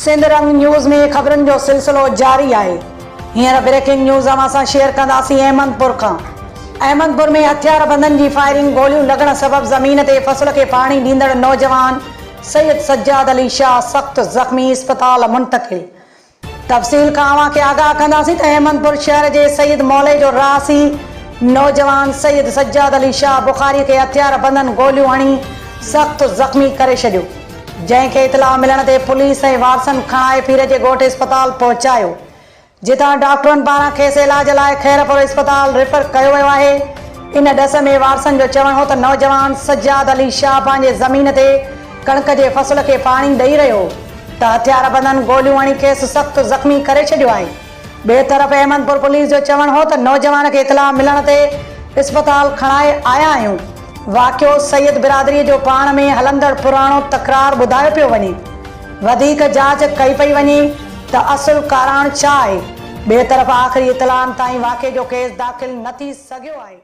سنڌ رنگ نيوز ۾ خبرن جو سلسلو جاري آهي. هينئر بريڪنگ نيوز اوهان سان شيئر ڪنداسين احمد پور کان. احمد پور ۾ هٿياربندن جي فائرنگ گوليون لڳڻ سبب زمين تي فصل کي پاڻي ڏيندڙ نوجوان سيد سجاد علي شاهه سخت زخمي اسپتال منتقل. تفصيل کان اوهان کي آگاهه ڪنداسين ته احمد پور شهر جي سيد مولئي جو رهاسي نوجوان سيد سجاد علي شاهه بخاري کي هٿيار بندن گوليون هڻي سخت زخمي ڪري ڇڏيو جنهن کي اطلاع ملڻ تي پوليس ۽ وارثن کڻائي پير جي ڳوٺ اسپتال پهچايو جتان ڊاڪٽرن پاران کيس علاج لاء خيرپور اسپتال ريفر ڪيو ويو آهي. ان ڏس ۾ وارثن جو چوڻ هو ته نوجوان سجاد علي شاهه پنهنجي زمين تي ڪڻڪ جي فصل کي پاڻي ڏئي رهيو هو ته هٿياربندن گوليون هڻي کيس سخت زخمي ڪري ڇڏيو آهي. ٻئي طرف احمدپور پوليس جو چوڻ هو ته نوجوان کي اطلاع ملڻ تي اسپتال کڻائي آيا آهيون. واقعو سيد برادري جو پاڻ ۾ هلندڙ پراڻو تڪرار ٻڌايو پيو وڃي. وڌيڪ جاچ ڪئي پئي وڃي ته اصل ڪاراڻ ڇا آهي؟ ٻئي طرف آخري اطلاعن تائين واقعي جو ڪيس داخل نه ٿي سگهيو آهي.